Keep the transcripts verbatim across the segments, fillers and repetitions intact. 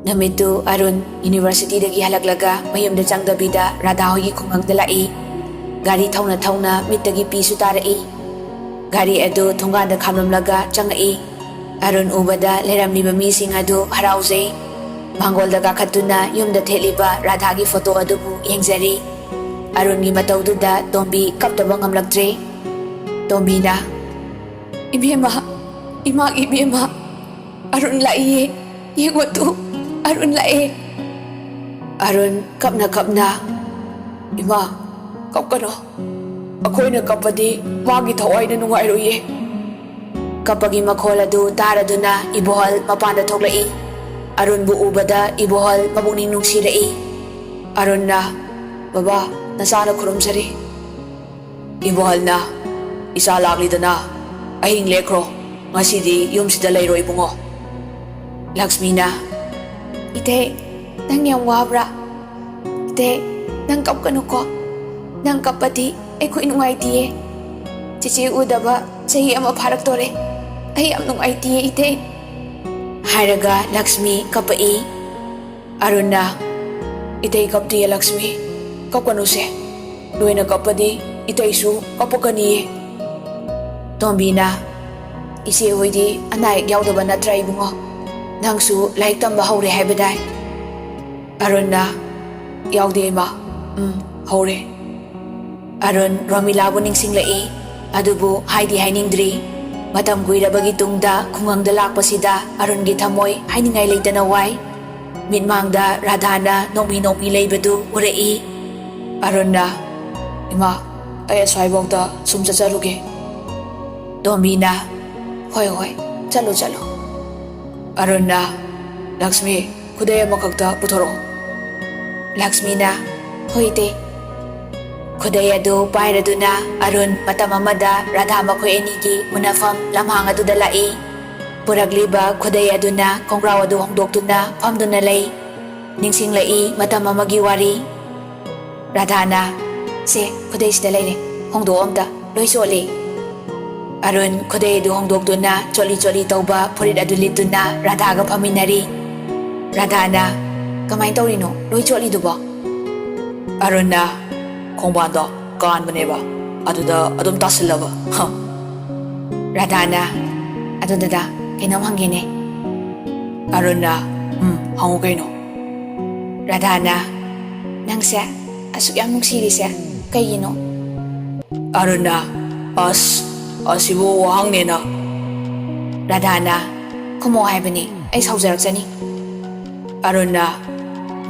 ꯅꯨꯃꯤꯠꯇꯨ ꯑꯔꯨꯟ ꯌꯨꯅꯤꯚꯔꯁꯤꯇꯤꯗꯒꯤ ꯍꯜꯂꯛꯂꯒ ꯃꯌꯨꯝꯗ ꯆꯪꯗꯕꯤꯗ ꯔꯥꯙꯥ ꯍꯣꯏꯒꯤ ꯈꯨꯡꯒꯪꯗ ꯂꯥꯛꯏ꯫ ꯒꯥꯔꯤ ꯊꯧꯅ ꯊꯧꯅ ꯃꯤꯠꯇꯒꯤ ꯄꯤꯁꯨ ꯇꯥꯔꯛꯏ꯫ ꯒꯥꯔꯤ ꯑꯗꯨ ꯊꯣꯡꯒꯥꯟꯗ ꯈꯥꯝꯂꯝꯂꯒ ꯆꯪꯉꯛꯏ꯫ ꯑꯔꯨꯟ ꯎꯕꯗ ꯂꯩꯔꯝꯂꯤꯕ ꯃꯤꯁꯤꯡ ꯑꯗꯨ ꯍꯔꯥꯎꯖꯩ꯫ ꯃꯥꯡꯒꯣꯜꯗ ꯀꯥꯈꯠꯇꯨꯅ ꯌꯨꯝꯗ ꯊꯦꯠꯂꯤꯕ ꯔꯥꯙꯥꯒꯤ ꯐꯣꯇꯣ ꯑꯗꯨꯕꯨ ꯌꯦꯡꯖꯔꯤ꯫ ꯑꯔꯨꯟꯒꯤ ꯃꯇꯧꯗꯨꯗ ꯇꯣꯝꯕꯤ ꯀꯞꯇꯕ ꯉꯝꯂꯛꯇ꯭ꯔꯦ꯫ ꯇꯣꯝꯕꯤꯅ, "ꯏꯕꯦꯝꯃ, ꯏꯃꯥ ꯏꯕꯦꯝꯃ, ꯑꯔꯨꯟ ꯂꯥꯛꯏꯌꯦ, ꯌꯦꯡꯉꯣ ꯇꯨ, ꯑꯔꯨꯟ ꯂꯥꯛꯑꯦ꯫" ꯑꯔꯨꯟ ꯀꯞꯅ ꯀꯞꯅ, "ꯏꯃꯥ, ꯀꯞꯀꯅꯣ꯫ ꯑꯩꯈꯣꯏꯅ ꯀꯞꯄꯗꯤ ꯃꯥꯒꯤ ꯊꯋꯥꯏꯅ ꯅꯨꯡꯉꯥꯏꯔꯣꯏꯌꯦ꯫" ꯀꯞꯄꯒꯤ ꯃꯈꯣꯜ ꯑꯗꯨ ꯇꯥꯔꯗꯨꯅ ꯏꯕꯣꯍꯜ ꯃꯄꯥꯟꯗ ꯊꯣꯛꯂꯛꯏ꯫ ꯑꯔꯨꯟꯕꯨ ꯎꯕꯗ ꯏꯕꯣꯍꯜ ꯃꯄꯨꯛꯅꯤꯡ ꯅꯨꯡꯁꯤꯔꯛꯏ꯫ ꯑꯔꯨꯟꯅ, "ꯕꯕꯥ, ꯅꯆꯥꯅ ꯈꯨꯔꯨꯝꯖꯔꯤ꯫" ꯏꯕꯣꯍꯜꯅ, "ꯏꯆꯥ ꯂꯥꯛꯂꯤꯗꯅ, ꯑꯍꯤꯡ ꯂꯦꯛꯈ꯭ꯔꯣ, ꯉꯁꯤꯗꯤ ꯌꯨꯝꯁꯤꯗ ꯂꯩꯔꯣ ꯏꯕꯨꯡꯉꯣ꯫" ꯂꯛꯁꯃꯤꯅ, "ꯏꯇꯩ, ꯅꯪ ꯌꯥꯝ ꯋꯥꯕ꯭ꯔꯥ? ꯏꯇꯩ, ꯅꯪ ꯀꯞꯀꯅꯨꯀꯣ꯫ ꯅꯪ ꯀꯞꯄꯗꯤ ꯑꯩꯈꯣꯏ ꯅꯨꯡꯉꯥꯏꯇꯤꯌꯦ꯫ ꯆꯤꯆꯦ ꯎꯗꯕ ꯆꯍꯤ ꯑꯃ ꯐꯥꯔꯛꯇꯣꯔꯦ꯫ ꯑꯩ ꯌꯥꯝ ꯅꯨꯡꯉꯥꯏꯇꯤꯌꯦ ꯏꯇꯩ꯫" ꯍꯥꯏꯔꯒ ꯂꯛꯁꯃꯤ ꯀꯞꯄꯛꯏ꯫ ꯑꯔꯨꯟꯅ, "ꯏꯇꯩ ꯀꯞꯇꯤꯌꯦ ꯂꯛꯁꯃꯤ, ꯀꯞꯀꯅꯨꯁꯦ꯫ ꯂꯣꯏꯅ ꯀꯞꯄꯗꯤ ꯏꯇꯩꯁꯨ ꯀꯞꯄꯛꯀꯅꯤꯌꯦ꯫" ꯇꯣꯝꯕꯤꯅ, "ꯏꯆꯦ ꯍꯣꯏꯗꯤ ꯑꯅꯥ ꯑꯌꯦꯛ ꯌꯥꯎꯗꯕ ꯅꯠꯇ꯭ꯔꯥ ꯏꯕꯨꯡꯉꯣ? ꯅꯪꯁꯨ ꯂꯥꯏꯔꯤꯛ ꯇꯝꯕ ꯍꯧꯔꯦ ꯍꯥꯏꯕꯗꯥꯏ?" ꯑꯔꯨꯟꯅ, "ꯌꯥꯎꯗꯦ ꯏꯃꯥ, ꯎꯝ, ꯍꯧꯔꯦ꯫" ꯑꯔꯨꯟ ꯔꯣꯃꯤꯂꯥꯕꯨ ꯅꯤꯡꯁꯤꯡꯂꯛꯏ, ꯑꯗꯨꯕꯨ ꯍꯥꯏꯗꯤ ꯍꯥꯏꯅꯤꯡꯗ꯭ꯔꯤ꯫ ꯃꯇꯝ ꯀꯨꯏꯔꯕꯒꯤ ꯇꯨꯡꯗ ꯈꯨꯡꯒꯪꯗ ꯂꯥꯛꯄꯁꯤꯗ ꯑꯔꯨꯟꯒꯤ ꯊꯃꯣꯏ ꯍꯥꯏꯅꯤꯡꯉꯥꯏ ꯂꯩꯇꯅ ꯋꯥꯏ꯫ ꯃꯤꯠꯃꯥꯡꯗ ꯔꯥꯙꯥꯅ ꯅꯣꯛꯃꯤ ꯅꯣꯛꯃꯤ ꯂꯩꯕꯗꯨ ꯎꯔꯛꯏ꯫ ꯑꯔꯨꯟꯅ, "ꯏꯃꯥ, ꯑꯩ ꯑꯁ꯭ꯋꯥꯏꯐꯥꯎꯗ ꯁꯨꯝ ꯆꯠꯆꯔꯨꯒꯦ꯫" ꯇꯣꯝꯕꯤꯅ, "ꯍꯣꯏ, ꯍꯣꯏ, ꯆꯠꯂꯨ, ꯆꯠꯂꯨ꯫" ꯑꯔꯨꯟꯅ, "ꯂꯛꯁꯃꯤ, ꯈꯨꯗꯩ ꯑꯃꯈꯛꯇ ꯄꯨꯊꯣꯔꯛꯑꯣ꯫" ꯂꯛꯁꯃꯤꯅ, "ꯍꯣꯏ, ꯏꯇꯩ꯫" ꯈꯨꯗꯩ ꯑꯗꯨ ꯄꯥꯏꯔꯗꯨꯅ ꯑꯔꯨꯟ ꯃꯇꯝ ꯑꯃꯗ ꯔꯥꯙꯥ ꯃꯈꯣꯏ ꯑꯅꯤꯒꯤ ꯎꯅꯐꯝ ꯂꯝꯍꯥꯡ ꯑꯗꯨꯗ ꯂꯥꯛꯏ꯫ ꯄꯨꯔꯛꯂꯤꯕ ꯈꯨꯗꯩ ꯑꯗꯨꯅ ꯈꯣꯡꯒ꯭ꯔꯥꯎ ꯑꯗꯨ ꯍꯣꯡꯗꯣꯛꯇꯨꯅ ꯐꯝꯗꯨꯅ ꯂꯩ꯫ ꯅꯤꯡꯁꯤꯡꯂꯛꯏ ꯃꯇꯝ ꯑꯃꯒꯤ ꯋꯥꯔꯤ꯫ ꯔꯥꯙꯥꯅ, "ꯁꯦ, ꯈꯨꯗꯩꯁꯤꯗ ꯂꯩꯔꯦ, ꯍꯣꯡꯗꯣꯛꯑꯣ ꯑꯝꯇ, ꯂꯣꯏ ꯆꯣꯠꯂꯦ꯫" ꯑꯔꯨꯟ ꯈꯨꯗꯩ ꯑꯗꯨ ꯍꯣꯡꯗꯣꯛꯇꯨꯅ ꯆꯣꯠꯂꯤ ꯆꯣꯠꯂꯤ ꯇꯧꯕ ꯐꯨꯔꯤꯠ ꯑꯗꯨ ꯂꯤꯠꯇꯨꯅ ꯔꯥꯙꯥꯒ ꯐꯝꯃꯤꯟꯅꯔꯤ꯫ ꯔꯥꯙꯥꯅ, "ꯀꯃꯥꯏꯅ ꯇꯧꯔꯤꯅꯣ ꯂꯣꯏ ꯆꯣꯠꯂꯤꯗꯨꯕꯣ?" ꯑꯔꯨꯟꯅ, "ꯈꯣꯡꯕꯥꯟꯗꯣ ꯀꯥꯟꯕꯅꯦꯕ, ꯑꯗꯨꯗ ꯑꯗꯨꯝ ꯇꯥꯁꯤꯜꯂꯕ꯫ ꯍ꯫" ꯔꯥꯙꯥꯅ, "ꯑꯗꯨ ꯗꯗꯥ, ꯀꯩꯅꯣꯝ ꯍꯪꯒꯦꯅꯦ?" ꯑꯔꯨꯟꯅ, "ꯎꯝ, ꯍꯪꯉꯨ ꯀꯩꯅꯣ?" ꯔꯥꯙꯥꯅ, "ꯅꯪꯁꯦ ꯑꯁꯨꯛ ꯌꯥꯝ ꯅꯨꯡꯁꯤꯔꯤꯁꯦ ꯀꯩꯒꯤꯅꯣ?" ꯑꯔꯨꯟꯅ, "ꯑꯁ, ꯑꯁꯤꯕꯨ ꯋꯥꯍꯪꯅꯦꯅ?" ꯔꯥꯙꯥꯅ, "ꯈꯨꯝꯃꯣ ꯍꯥꯏꯕꯅꯤ, ꯑꯩ ꯁꯥꯎꯖꯔꯛꯆꯅꯤ꯫" ꯑꯔꯨꯟꯅ,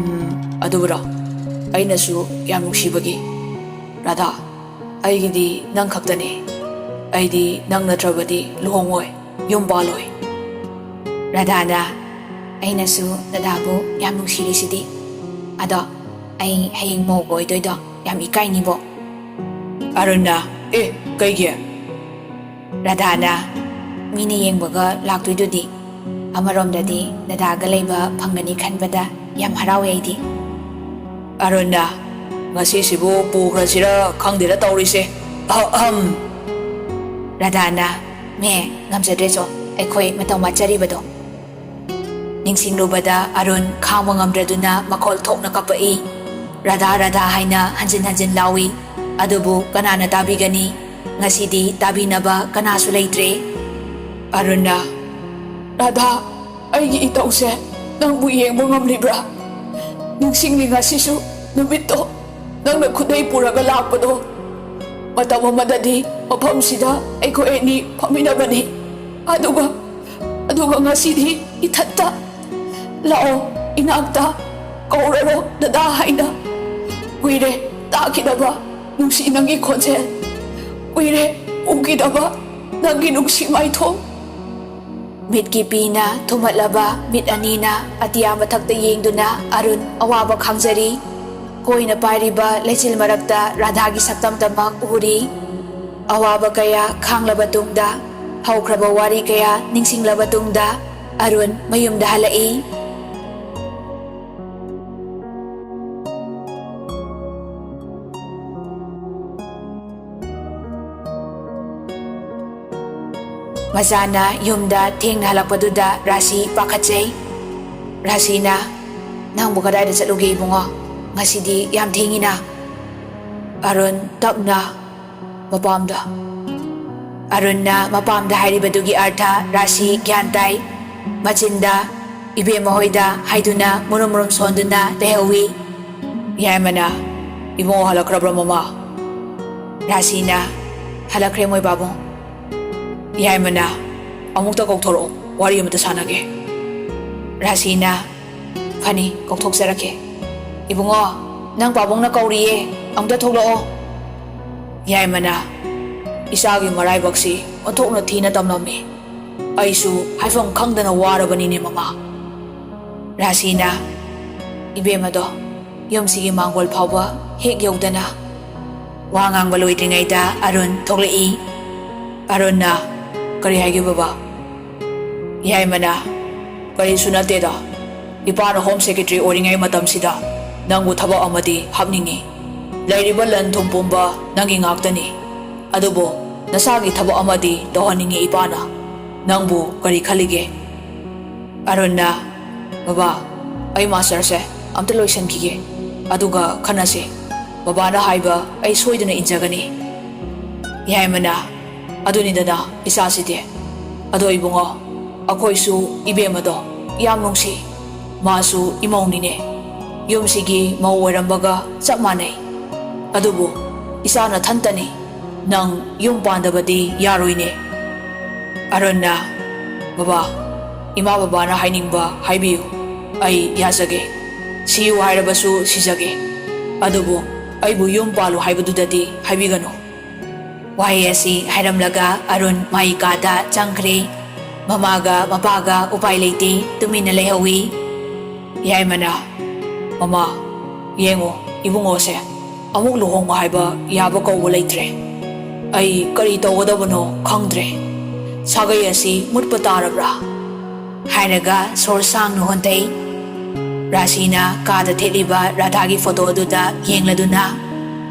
"ꯎꯝ, ꯑꯗꯨꯕꯨꯔꯣ? ꯑꯩꯅꯁꯨ ꯌꯥꯝ ꯅꯨꯡꯁꯤꯕꯒꯤ꯫ ꯔꯥꯙꯥ, ꯑꯩꯒꯤꯗꯤ ꯅꯪ ꯈꯛꯇꯅꯦ꯫ ꯑꯩꯗꯤ ꯅꯪ ꯅꯠꯇ꯭ꯔꯕꯗꯤ ꯂꯨꯍꯣꯡꯉꯣꯏ, ꯌꯨꯝ ꯄꯥꯜꯂꯣꯏ꯫" ꯔꯥꯙꯥꯅ, "ꯑꯩꯅꯁꯨ ꯗꯗꯥꯕꯨ ꯌꯥꯝ ꯅꯨꯡꯁꯤꯔꯤꯁꯤꯗꯤ꯫ ꯑꯗꯣ ꯑꯩ ꯍꯌꯦꯡ ꯃꯧꯒ ꯑꯣꯏꯗꯣꯏꯗꯣ ꯌꯥꯝ ꯏꯀꯥꯏꯅꯤꯕꯣ꯫" ꯑꯔꯨꯟꯅ, "ꯑꯦ, ꯀꯩꯒꯤ?" ꯔꯥꯙꯥꯅ, "ꯃꯤꯅ ꯌꯦꯡꯕꯒ ꯂꯥꯛꯇꯣꯏꯗꯨꯗꯤ꯫ ꯑꯃꯔꯣꯝꯗꯗꯤ ꯗꯗꯥꯒ ꯂꯩꯕ ꯐꯪꯒꯅꯤ ꯈꯟꯕꯗ ꯌꯥꯝ ꯍꯔꯥꯎꯋꯦ ꯑꯩꯗꯤ꯫" ꯑꯔꯨꯟꯅ, "ꯉꯁꯤꯁꯤꯕꯨ ꯄꯨꯈ꯭ꯔꯁꯤꯔ ꯈꯪꯗꯦꯗ ꯇꯧꯔꯤꯁꯦ꯫ ꯑꯍꯝ꯫" ꯔꯥꯙꯥꯅ, "ꯃꯦ, ꯉꯝꯖꯗ꯭ꯔꯦꯆꯣ, ꯑꯩꯈꯣꯏ ꯃꯇꯝ ꯋꯥꯠꯆꯔꯤꯕꯗꯣ꯫" ꯅꯤꯡꯁꯤꯡꯂꯨꯕꯗ ꯑꯔꯨꯟ ꯈꯥꯡꯕ ꯉꯝꯗ꯭ꯔꯗꯨꯅ ꯃꯈꯣꯜ ꯊꯣꯛꯅ ꯀꯞꯄꯛꯏ꯫ "ꯔꯥꯙꯥ, ꯔꯥꯙꯥ" ꯍꯥꯏꯅ ꯍꯟꯖꯤꯟ ꯍꯟꯖꯤꯟ ꯂꯥꯎꯏ꯫ ꯑꯗꯨꯕꯨ ꯀꯅꯥꯅ ꯇꯥꯕꯤꯒꯅꯤ? ꯉꯁꯤꯗꯤ ꯇꯥꯕꯤꯅꯕ ꯀꯅꯥꯁꯨ ꯂꯩꯇ꯭ꯔꯦ꯫ ꯑꯔꯨꯟꯅ, "ꯔꯥꯙꯥ, ꯑꯩꯒꯤ ꯏꯇꯧꯁꯦ ꯅꯪꯕꯨ ꯌꯦꯡꯕ ꯉꯝꯂꯤꯕ꯭ꯔꯥ? ꯅꯤꯡꯁꯤꯡꯂꯤ ꯉꯁꯤꯁꯨ ꯅꯨꯃꯤꯠꯇꯣ ꯅꯪꯅ ꯈꯨꯗꯩ ꯄꯨꯔꯒ ꯂꯥꯛꯄꯗꯣ꯫ ꯃꯇꯝ ꯑꯃꯗꯗꯤ ꯃꯐꯝꯁꯤꯗ ꯑꯩꯈꯣꯏ ꯑꯅꯤ ꯐꯝꯃꯤꯟꯅꯕꯅꯤ꯫ ꯑꯗꯨꯒ, ꯑꯗꯨꯒ ꯉꯁꯤꯗꯤ ꯏꯊꯟꯇ꯫ ꯂꯥꯛꯑꯣ, ꯏꯅꯥꯛꯇ ꯀꯧꯔꯔꯣ ꯗꯗꯥ ꯍꯥꯏꯅ꯫ ꯀꯨꯏꯔꯦ ꯇꯥꯈꯤꯗꯕ ꯅꯨꯡꯁꯤ ꯅꯪꯒꯤ ꯈꯣꯟꯖꯦꯜ꯫ ꯀꯨꯏꯔꯦ ꯎꯈꯤꯗꯕ ꯅꯪꯒꯤ ꯅꯨꯡꯁꯤ ꯃꯥꯏꯊꯣꯡ꯫" ꯃꯤꯠꯀꯤ ꯄꯤꯅ ꯊꯨꯝꯍꯠꯂꯕ ꯃꯤꯠ ꯑꯅꯤꯅ ꯑꯇꯤꯌꯥ ꯃꯊꯛꯇ ꯌꯦꯡꯗꯨꯅ ꯑꯔꯨꯟ ꯑꯋꯥꯕ ꯈꯥꯡꯖꯔꯤ꯫ ꯀꯣꯏꯅ ꯄꯥꯏꯔꯤꯕ ꯂꯩꯆꯤꯜ ꯃꯔꯛꯇ ꯔꯥꯙꯥꯒꯤ ꯁꯛꯇꯝꯇꯃꯛ ꯎꯔꯤ꯫ ꯑꯋꯥꯕ ꯀꯌꯥ ꯈꯥꯡꯂꯕ ꯇꯨꯡꯗ, ꯍꯧꯈ꯭ꯔꯕ ꯋꯥꯔꯤ ꯀꯌꯥ ꯅꯤꯡꯁꯤꯡꯂꯕ ꯇꯨꯡꯗ, ꯑꯔꯨꯟ ꯃꯌꯨꯝꯗ ꯍꯜꯂꯛꯏ꯫ ꯃꯆꯥꯅ ꯌꯨꯝꯗ ꯊꯦꯡꯅ ꯍꯜꯂꯛꯄꯗꯨꯗ ꯔꯥꯁꯤ ꯄꯥꯈꯠꯆꯩ꯫ ꯔꯥꯁꯤꯅ, "ꯅꯪꯕꯨ ꯀꯗꯥꯏꯗ ꯆꯠꯂꯨꯒꯦ ꯏꯕꯨꯡꯉꯣ? ꯉꯁꯤꯗꯤ ꯌꯥꯝ ꯊꯦꯡꯉꯤꯅ?" ꯑꯔꯨꯟ ꯇꯞꯅ ꯃꯄꯥꯝꯗ꯫ ꯑꯔꯨꯟꯅ ꯃꯄꯥꯝꯗ ꯍꯥꯏꯔꯤꯕꯗꯨꯒꯤ ꯑꯔꯊ ꯔꯥꯁꯤ ꯒ꯭ꯌꯥꯟ ꯇꯥꯏ꯫ ꯃꯆꯤꯟꯗ ꯏꯕꯦꯝꯃ ꯍꯣꯏꯗ ꯍꯥꯏꯗꯨꯅ ꯃꯨꯔꯨꯝ ꯃꯨꯔꯨꯝ ꯁꯣꯟꯗꯨꯅ ꯂꯩꯍꯧꯋꯤ꯫ ꯌꯥꯏꯃꯅ, "ꯏꯕꯨꯡꯉꯣ ꯍꯜꯂꯛꯈ꯭ꯔꯕ꯭ꯔꯣ ꯃꯃꯥ?" ꯔꯥꯁꯤꯅ, "ꯍꯜꯂꯛꯈ꯭ꯔꯦ ꯃꯣꯏ ꯄꯥꯕꯨꯡ꯫" ꯌꯥꯏꯃꯅ, "ꯑꯃꯨꯛꯇ ꯀꯧꯊꯣꯔꯛꯑꯣ, ꯋꯥꯔꯤ ꯑꯃꯇ ꯁꯥꯟꯅꯒꯦ꯫" ꯔꯥꯁꯤꯅ, "ꯐꯅꯤ, ꯀꯧꯊꯣꯛꯆꯔꯛꯀꯦ꯫ ꯏꯕꯨꯡꯉꯣ, ꯅꯪ ꯄꯥꯕꯨꯡꯅ ꯀꯧꯔꯤꯌꯦ, ꯑꯃꯨꯛꯇ ꯊꯣꯛꯂꯛꯑꯣ꯫" ꯌꯥꯏꯃꯅ, "ꯏꯆꯥꯒꯤ ꯃꯔꯥꯏꯕꯛꯁꯤ ꯑꯣꯟꯊꯣꯛꯅ ꯊꯤꯅ ꯇꯝꯂꯝꯃꯤ꯫ ꯑꯩꯁꯨ ꯍꯥꯏꯐꯝ ꯈꯪꯗꯅ ꯋꯥꯔꯕꯅꯤꯅꯦ ꯃꯃꯥ꯫" ꯔꯥꯁꯤꯅ, "ꯏꯕꯦꯝꯃꯗꯣ ꯌꯨꯝꯁꯤꯒꯤ ꯃꯥꯡꯒꯣꯜ ꯐꯥꯎꯕ ꯍꯦꯛ ꯌꯧꯗꯅ꯫" ꯋꯥ ꯉꯥꯡꯕ ꯂꯣꯏꯗ꯭ꯔꯤꯉꯩꯗ ꯑꯔꯨꯟ ꯊꯣꯛꯂꯛꯏ꯫ ꯑꯔꯨꯟꯅ, "ꯀꯔꯤ ꯍꯥꯏꯒꯦ ꯕꯕꯥ?" ꯌꯥꯏꯃꯅ, "ꯀꯔꯤꯁꯨ ꯅꯠꯇꯦꯗ꯫ ꯏꯄꯥꯅ ꯍꯣꯝ ꯁꯦꯀ꯭ꯔꯦꯇꯔꯤ ꯑꯣꯏꯔꯤꯉꯩ ꯃꯇꯝꯁꯤꯗ ꯅꯪꯕꯨ ꯊꯕꯛ ꯑꯃꯗꯤ ꯍꯥꯞꯅꯤꯡꯉꯤ꯫ ꯂꯩꯔꯤꯕ ꯂꯟ ꯊꯨꯝ ꯄꯨꯝꯕ ꯅꯪꯒꯤ ꯉꯥꯛꯇꯅꯤ꯫ ꯑꯗꯨꯕꯨ ꯅꯁꯥꯒꯤ ꯊꯕꯛ ꯑꯃꯗꯤ ꯇꯧꯍꯟꯅꯤꯡꯉꯤ ꯏꯄꯥꯅ꯫ ꯅꯪꯕꯨ ꯀꯔꯤ ꯈꯜꯂꯤꯒꯦ?" ꯑꯔꯨꯟꯅ, "ꯕꯕꯥ, ꯑꯩ ꯃꯥꯁꯇꯔꯁꯦ ꯑꯝꯇ ꯂꯣꯏꯁꯤꯟꯈꯤꯒꯦ, ꯑꯗꯨꯒ ꯈꯟꯅꯁꯤ꯫ ꯕꯕꯥꯅ ꯍꯥꯏꯕ ꯑꯩ ꯁꯣꯏꯗꯅ ꯏꯟꯖꯒꯅꯤ꯫" ꯌꯥꯏꯃꯅ, "ꯑꯗꯨꯅꯤꯗꯅ ꯏꯆꯥꯁꯤꯗꯤ꯫ ꯑꯗꯣ ꯏꯕꯨꯡꯉꯣ, ꯑꯩꯈꯣꯏꯁꯨ ꯏꯕꯦꯝꯃꯗꯣ ꯌꯥꯝ ꯅꯨꯡꯁꯤ꯫ ꯃꯥꯁꯨ ꯏꯃꯧꯅꯤꯅꯦ꯫ ꯌꯨꯝꯁꯤꯒꯤ ꯃꯧ ꯑꯣꯏꯔꯝꯕꯒ ꯆꯞ ꯃꯥꯟꯅꯩ꯫ ꯑꯗꯨꯕꯨ ꯏꯆꯥ ꯅꯊꯟꯇꯅꯤ꯫ ꯅꯪ ꯌꯨꯝ ꯄꯥꯟꯗꯕꯗꯤ ꯌꯥꯔꯣꯏꯅꯦ꯫" ꯑꯔꯨꯟꯅ, "ꯕꯕꯥ, ꯏꯃꯥ ꯕꯕꯥꯅ ꯍꯥꯏꯅꯤꯡꯕ ꯍꯥꯏꯕꯤꯌꯨ꯫ ꯑꯩ ꯌꯥꯖꯒꯦ꯫ ꯁꯤꯌꯨ ꯍꯥꯏꯔꯕꯁꯨ ꯁꯤꯖꯒꯦ꯫ ꯑꯗꯨꯕꯨ ꯑꯩꯕꯨ ꯌꯨꯝ ꯄꯥꯜꯂꯨ ꯍꯥꯏꯕꯗꯨꯗꯗꯤ ꯍꯥꯏꯕꯤꯒꯅꯨ꯫" ꯋꯥꯍꯩ ꯑꯁꯤ ꯍꯥꯏꯔꯝꯂꯒ ꯑꯔꯨꯟ ꯃꯥꯒꯤ ꯀꯥꯗ ꯆꯪꯈ꯭ꯔꯦ꯫ ꯃꯃꯥꯒ ꯃꯄꯥꯒ ꯎꯄꯥꯏ ꯂꯩꯇꯦ, ꯇꯨꯃꯤꯟꯅ ꯂꯩꯍꯧꯋꯤ꯫ ꯌꯥꯏꯃꯅ, "ꯃꯃꯥ, ꯌꯦꯡꯉꯣ, ꯏꯕꯨꯡꯉꯣꯁꯦ ꯑꯃꯨꯛ ꯂꯨꯍꯣꯡꯕ ꯍꯥꯏꯕ ꯌꯥꯕ ꯀꯧꯕ ꯂꯩꯇ꯭ꯔꯦ꯫ ꯑꯩ ꯀꯔꯤ ꯇꯧꯒꯗꯕꯅꯣ ꯈꯪꯗ꯭ꯔꯦ꯫ ꯁꯥꯒꯩ ꯑꯁꯤ ꯃꯨꯠꯄ ꯇꯥꯔꯕ꯭ꯔꯥ?" ꯍꯥꯏꯔꯒ ꯁꯣꯔ ꯁꯥꯡꯅ ꯍꯣꯟꯊꯩ꯫ ꯔꯥꯁꯤꯅ ꯀꯥꯗ ꯊꯦꯠꯂꯤꯕ ꯔꯥꯙꯥꯒꯤ ꯐꯣꯇꯣ ꯑꯗꯨꯗ ꯌꯦꯡꯂꯗꯨꯅ,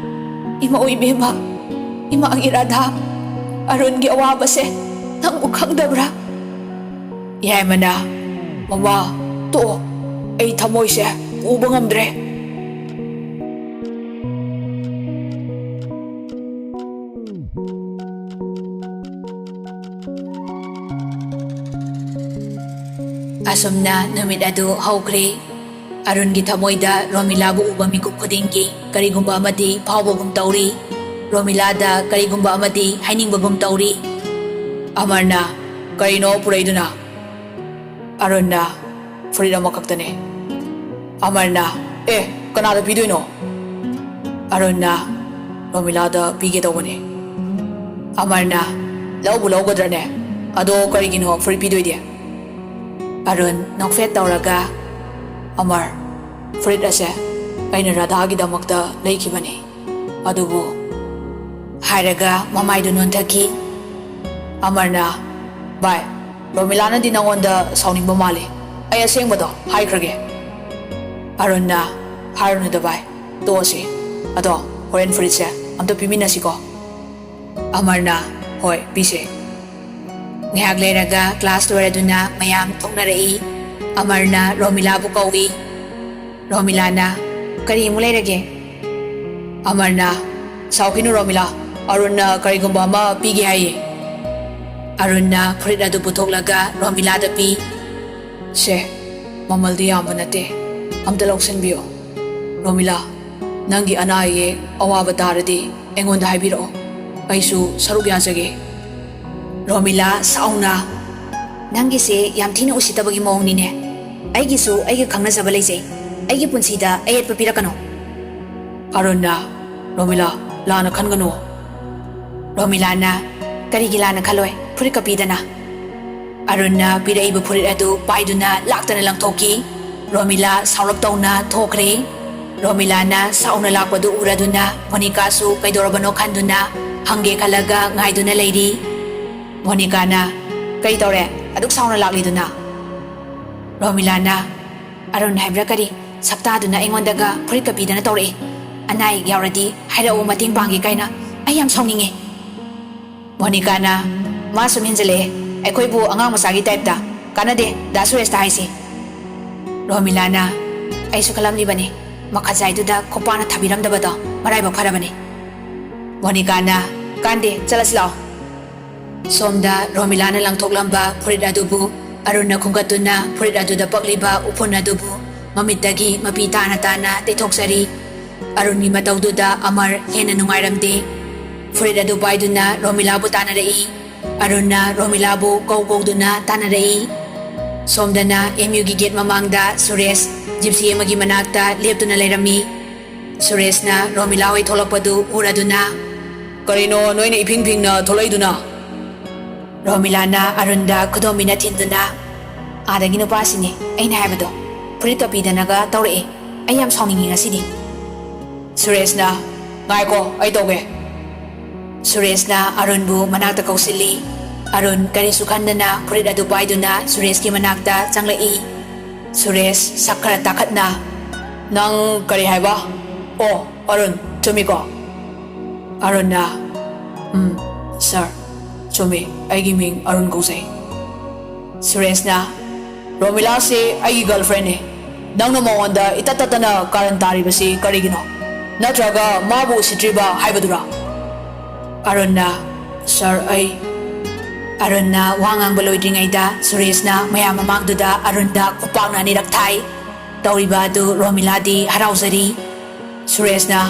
"ꯏꯃꯧ ꯏꯕꯦꯝꯃ, ꯏꯃꯥꯒꯤ ꯔꯥꯙꯥ, ꯑꯔꯨꯟꯒꯤ ꯑꯋꯥꯕꯁꯦ ꯅꯪꯕꯨ ꯈꯪꯗꯕ꯭ꯔꯥ?" ꯌꯥꯏꯃꯅ, "ꯃꯃꯥ, ꯇꯣꯛꯑꯣ, ꯑꯩ ꯊꯃꯣꯏꯁꯦ ꯄꯨꯕ ꯉꯝꯗ꯭ꯔꯦ꯫ ꯑꯁꯨꯝꯅ ꯅꯨꯃꯤꯠ ꯑꯗꯨ ꯍꯧꯈ꯭ꯔꯦ꯫ ꯑꯔꯨꯟꯒꯤ ꯊꯃꯣꯏꯗ ꯔꯣꯃꯤꯂꯥꯕꯨ ꯎꯕ ꯃꯤꯀꯨꯞ ꯈꯨꯗꯤꯡꯒꯤ ꯀꯔꯤꯒꯨꯝꯕ ꯑꯃꯗꯤ ꯐꯥꯎꯕꯒꯨꯝ ꯇꯧꯔꯤ꯫ ꯔꯣꯃꯤꯂꯥꯗ ꯀꯔꯤꯒꯨꯝꯕ ꯑꯃꯗꯤ ꯍꯥꯏꯅꯤꯡꯕꯒꯨꯝ ꯇꯧꯔꯤ꯫ ꯑꯃꯔꯅ, "ꯀꯔꯤꯅꯣ ꯄꯨꯔꯛꯏꯗꯨꯅ?" ꯑꯔꯨꯟꯅ, "ꯐꯨꯔꯤꯠ ꯑꯃꯈꯛꯇꯅꯦ꯫" ꯑꯃꯔꯅ, "ꯑꯦ, ꯀꯅꯥꯗ ꯄꯤꯗꯣꯏꯅꯣ?" ꯑꯔꯨꯟꯅ, "ꯔꯣꯃꯤꯂꯥꯗ ꯄꯤꯒꯦ ꯇꯧꯕꯅꯦ꯫" ꯑꯃꯔꯅ, "ꯂꯧꯕꯨ ꯂꯧꯒꯗ꯭ꯔꯅꯦ? ꯑꯗꯣ ꯀꯔꯤꯒꯤꯅꯣ ꯐꯨꯔꯤꯠ ꯄꯤꯗꯣꯏꯗꯤ?" ꯑꯔꯨꯟ ꯅꯣꯛꯐꯦꯠ ꯇꯧꯔꯒ, "ꯑꯃꯔ, ꯐꯨꯔꯤꯠ ꯑꯁꯦ ꯑꯩꯅ ꯔꯥꯙꯥꯒꯤꯗꯃꯛꯇ ꯂꯩꯈꯤꯕꯅꯤ꯫ ꯑꯗꯨꯕꯨ," ꯍꯥꯏꯔꯒ ꯃꯃꯥꯏꯗꯨ ꯅꯣꯟꯊꯈꯤ꯫ ꯑꯃꯔꯅ, "ꯚꯥꯏ, ꯔꯣꯃꯤꯂꯥꯅꯗꯤ ꯅꯉꯣꯟꯗ ꯁꯥꯎꯅꯤꯡꯕ ꯃꯥꯜꯂꯤ꯫ ꯑꯩ ꯑꯁꯦꯡꯕꯗꯣ ꯍꯥꯏꯈ꯭ꯔꯒꯦ꯫" ꯑꯔꯨꯟꯅ, "ꯍꯥꯏꯔꯨꯅꯨꯗ ꯚꯥꯏ, ꯇꯣꯛꯑꯁꯤ꯫ ꯑꯗꯣ ꯍꯣꯔꯦꯟ ꯐꯨꯔꯤꯠꯁꯦ ꯑꯝꯇ ꯄꯤꯃꯤꯟꯅꯁꯤꯀꯣ꯫" ꯑꯃꯔꯅ, "ꯍꯣꯏ, ꯄꯤꯁꯦ꯫" ꯉꯥꯏꯍꯥꯛ ꯂꯩꯔꯒ ꯀ꯭ꯂꯥꯁ ꯂꯣꯏꯔꯗꯨꯅ ꯃꯌꯥꯝ ꯊꯣꯛꯅꯔꯛꯏ꯫ ꯑꯃꯔꯅ ꯔꯣꯃꯤꯂꯥꯕꯨ ꯀꯧꯏ꯫ ꯔꯣꯃꯤꯂꯥꯅ, "ꯀꯔꯤ ꯑꯃꯨꯛ ꯂꯩꯔꯒꯦ?" ꯑꯃꯔꯅ, "ꯁꯥꯎꯈꯤꯅꯨ ꯔꯣꯃꯤꯂꯥ, ꯑꯔꯨꯟꯅ ꯀꯔꯤꯒꯨꯝꯕ ꯑꯃ ꯄꯤꯒꯦ ꯍꯥꯏꯌꯦ꯫" ꯑꯔꯨꯟꯅ ꯐꯨꯔꯤꯠ ꯑꯗꯨ ꯄꯨꯊꯣꯛꯂꯒ ꯔꯣꯃꯤꯂꯥꯗ ꯄꯤ꯫ "ꯁꯦ, ꯃꯃꯜꯗꯤ ꯌꯥꯝꯕ ꯅꯠꯇꯦ, ꯑꯝꯇ ꯂꯧꯁꯤꯟꯕꯤꯌꯣ꯫ ꯔꯣꯃꯤꯂꯥ, ꯅꯪꯒꯤ ꯑꯅꯥ ꯑꯌꯦꯛ ꯑꯋꯥꯕ ꯇꯥꯔꯗꯤ ꯑꯩꯉꯣꯟꯗ ꯍꯥꯏꯕꯤꯔꯛꯑꯣ, ꯑꯩꯁꯨ ꯁꯔꯨꯛ ꯌꯥꯖꯒꯦ꯫" ꯔꯣꯃꯤꯂꯥ ꯁꯥꯎꯅ, "ꯅꯪꯒꯤꯁꯦ ꯌꯥꯝ ꯊꯤꯅ ꯎꯁꯤꯠꯇꯕꯒꯤ ꯃꯑꯣꯡꯅꯤꯅꯦ꯫ ꯑꯩꯒꯤꯁꯨ ꯑꯩꯒ ꯈꯪꯅꯖꯕ ꯂꯩꯖꯩ꯫ ꯑꯩꯒꯤ ꯄꯨꯟꯁꯤꯗ ꯑꯌꯦꯠꯄ ꯄꯤꯔꯛꯀꯅꯨ꯫" ꯑꯔꯨꯟꯅ, "ꯔꯣꯃꯤꯂꯥ, ꯂꯥꯟꯅ ꯈꯟꯒꯅꯨ꯫" ꯔꯣꯃꯤꯂꯥꯅ, "ꯀꯔꯤꯒꯤ ꯂꯥꯟꯅ ꯈꯜꯂꯣꯏ? ꯐꯨꯔꯤꯠꯀ ꯄꯤꯗꯅ꯫" ꯑꯔꯨꯟꯅ ꯄꯤꯔꯛꯏꯕ ꯐꯨꯔꯤꯠ ꯑꯗꯨ ꯄꯥꯏꯗꯨꯅ ꯂꯥꯛꯇꯅ ꯂꯪꯊꯣꯛꯈꯤ꯫ ꯔꯣꯃꯤꯂꯥ ꯁꯥꯎꯔꯞ ꯇꯧꯅ ꯊꯣꯛꯈ꯭ꯔꯦ꯫ ꯔꯣꯃꯤꯂꯥꯅ ꯁꯥꯎꯅ ꯂꯥꯛꯄꯗꯨ ꯎꯔꯗꯨꯅ ꯃꯣꯅꯤꯀꯥꯁꯨ ꯀꯩꯗꯧꯔꯕꯅꯣ ꯈꯟꯗꯨꯅ ꯍꯪꯒꯦ ꯈꯜꯂꯒ ꯉꯥꯏꯗꯨꯅ ꯂꯩꯔꯤ꯫ ꯃꯣꯅꯤꯀꯥꯅ, "ꯀꯩ ꯇꯧꯔꯦ? ꯑꯗꯨꯛ ꯁꯥꯎꯅ ꯂꯥꯛꯂꯤꯗꯨꯅ?" ꯔꯣꯃꯤꯂꯥꯅ, "ꯑꯔꯨꯟ ꯍꯥꯏꯕ꯭ꯔꯥ ꯀꯔꯤ? ꯁꯛꯇꯥꯗꯨꯅ ꯑꯩꯉꯣꯟꯗꯒ ꯐꯨꯔꯤꯠꯀ ꯄꯤꯗꯅ ꯇꯧꯔꯛꯏ꯫ ꯑꯅꯥ ꯑꯌꯦꯛ ꯌꯥꯎꯔꯗꯤ ꯍꯥꯏꯔꯛꯑꯣ, ꯃꯇꯦꯡ ꯄꯥꯡꯒꯦ ꯀꯥꯏꯅ꯫ ꯑꯩ ꯌꯥꯝ ꯁꯥꯎꯅꯤꯡꯉꯦ꯫" ꯃꯣꯅꯤꯀꯥꯅ, "ꯃꯥ ꯁꯨꯝ ꯍꯦꯟꯖꯜꯂꯛꯑꯦ꯫ ꯑꯩꯈꯣꯏꯕꯨ ꯑꯉꯥꯡ ꯃꯆꯥꯒꯤ ꯇꯥꯏꯞꯇ꯫ ꯀꯥꯟꯅꯗꯦ ꯗꯥ ꯁꯨꯔꯦꯁꯇ ꯍꯥꯏꯁꯤ꯫" ꯔꯣꯃꯤꯂꯥꯅ, "ꯑꯩꯁꯨ ꯈꯜꯂꯝꯂꯤꯕꯅꯤ, ꯃꯈꯥꯖꯥꯏꯗꯨꯗ ꯈꯣꯡꯄꯥꯛꯅ ꯊꯥꯕꯤꯔꯝꯗꯕꯗꯣ ꯃꯔꯥꯏꯕꯛ ꯐꯔꯕꯅꯤ꯫" ꯃꯣꯅꯤꯀꯥꯅ, "ꯀꯥꯟꯗꯦ, ꯆꯠꯂꯁꯤ ꯂꯥꯛꯑꯣ꯫" ꯁꯣꯝꯗ ꯔꯣꯃꯤꯂꯥꯅ ꯂꯪꯊꯣꯛꯂꯝꯕ ꯐꯨꯔꯤꯠ ꯑꯗꯨꯕꯨ ꯑꯔꯨꯟꯅ ꯈꯨꯝꯒꯠꯇꯨꯅ ꯐꯨꯔꯤꯠ ꯑꯗꯨꯗ ꯄꯛꯂꯤꯕ ꯎꯐꯨꯟ ꯑꯗꯨꯕꯨ ꯃꯃꯤꯠꯇꯒꯤ ꯃꯄꯤ ꯇꯥꯅ ꯇꯥꯅ ꯇꯩꯊꯣꯛꯆꯔꯤ꯫ ꯑꯔꯨꯟꯒꯤ ꯃꯇꯧꯗꯨꯗ ꯑꯃꯔ ꯍꯦꯟꯅ ꯅꯨꯡꯉꯥꯏꯔꯝꯗꯦ꯫ ꯐꯨꯔꯤꯠ ꯑꯗꯨ ꯄꯥꯏꯗꯨꯅ ꯔꯣꯃꯤꯂꯥꯕꯨ ꯇꯥꯟꯅꯔꯛꯏ꯫ ꯑꯔꯨꯟꯅ ꯔꯣꯃꯤꯂꯥꯕꯨ ꯀꯧ ꯀꯧꯗꯨꯅ ꯇꯥꯟꯅꯔꯛꯏ꯫ ꯁꯣꯝꯗꯅ ꯑꯦꯝ ꯌꯨꯒꯤ ꯒꯦꯠ ꯃꯃꯥꯡꯗ ꯁꯨꯔꯦꯁ ꯖꯤꯞꯁꯤ ꯑꯃꯒꯤ ꯃꯅꯥꯛꯇ ꯂꯦꯞꯇꯨꯅ ꯂꯩꯔꯝꯃꯤ꯫ ꯁꯨꯔꯦꯁꯅ ꯔꯣꯃꯤꯂꯥ ꯍꯣꯏ ꯊꯣꯛꯂꯛꯄꯗꯨ ꯎꯔꯗꯨꯅ, "ꯀꯔꯤꯅꯣ ꯅꯣꯏꯅ ꯏꯐꯤꯡ ꯐꯤꯡꯅ ꯊꯣꯛꯂꯛꯏꯗꯨꯅ?" ꯔꯣꯃꯤꯂꯥꯅ ꯑꯔꯨꯟꯗ ꯈꯨꯗꯣꯝꯕꯤꯅ ꯊꯤꯟꯗꯨꯅ, "ꯑꯥꯗꯒꯤ ꯅꯨꯄꯥꯁꯤꯅꯦ ꯑꯩꯅ ꯍꯥꯏꯕꯗꯣ, ꯐꯨꯔꯤꯠꯀ ꯄꯤꯗꯅꯒ ꯇꯧꯔꯛꯑꯦ꯫ ꯑꯩ ꯌꯥꯝ ꯁꯥꯎꯅꯤꯡꯉꯤ ꯉꯁꯤꯗꯤ꯫" ꯁꯨꯔꯦꯁꯅ, "ꯉꯥꯏꯈꯣ, ꯑꯩ ꯇꯧꯒꯦ꯫" ꯁꯨꯔꯦꯁꯅ ꯑꯔꯨꯟꯕꯨ ꯃꯅꯥꯛꯇ ꯀꯧꯁꯤꯜꯂꯤ꯫ ꯑꯔꯨꯟ ꯀꯔꯤꯁꯨ ꯈꯟꯗꯅ ꯐꯨꯔꯤꯠ ꯑꯗꯨ ꯄꯥꯏꯗꯨꯅ ꯁꯨꯔꯦꯁꯀꯤ ꯃꯅꯥꯛꯇ ꯆꯪꯂꯛꯏ꯫ ꯁꯨꯔꯦꯁ ꯁꯛ ꯈꯔ ꯇꯥꯈꯠꯅ, "ꯅꯪ ꯀꯔꯤ ꯍꯥꯏꯕ? ꯑꯣ, ꯑꯔꯨꯟ, ꯆꯨꯝꯃꯤꯀꯣ?" ꯑꯔꯨꯟꯅ, "ꯎꯝ, ꯁꯥꯔ, ꯆꯨꯝꯃꯤ, ꯑꯩꯒꯤ ꯃꯤꯡ ꯑꯔꯨꯟ ꯀꯧꯖꯩ꯫" ꯁꯨꯔꯦꯁꯅ, "ꯔꯣꯃꯤꯂꯥꯁꯤ ꯑꯩꯒꯤ ꯒꯔꯜꯐ꯭ꯔꯦꯟꯅꯤ꯫ ꯅꯪꯅ ꯃꯉꯣꯟꯗ ꯏꯇꯠ ꯇꯠꯇꯅ ꯀꯥꯔꯟ ꯇꯥꯔꯤꯕꯁꯤ ꯀꯔꯤꯒꯤꯅꯣ? ꯅꯠꯇ꯭ꯔꯒ ꯃꯥꯕꯨ ꯎꯁꯤꯠꯇ꯭ꯔꯤꯕ ꯍꯥꯏꯕꯗꯨꯔꯥ?" ꯑꯔꯨꯟꯅ, "ꯁꯥꯔ, ꯑꯩ꯫" ꯑꯔꯨꯟꯅ ꯋꯥ ꯉꯥꯡꯕ ꯂꯣꯏꯗ꯭ꯔꯤꯉꯩꯗ ꯁꯨꯔꯦꯁꯅ ꯃꯌꯥꯝ ꯃꯃꯥꯡꯗꯨꯗ ꯑꯔꯨꯟꯗ ꯈꯨꯄꯥꯛꯅ ꯑꯅꯤꯔꯛ ꯊꯥꯏ꯫ ꯇꯧꯔꯤꯕ ꯑꯗꯨ ꯔꯣꯃꯤꯂꯥꯗꯤ ꯍꯔꯥꯎꯖꯔꯤ꯫ ꯁꯨꯔꯦꯁꯅ,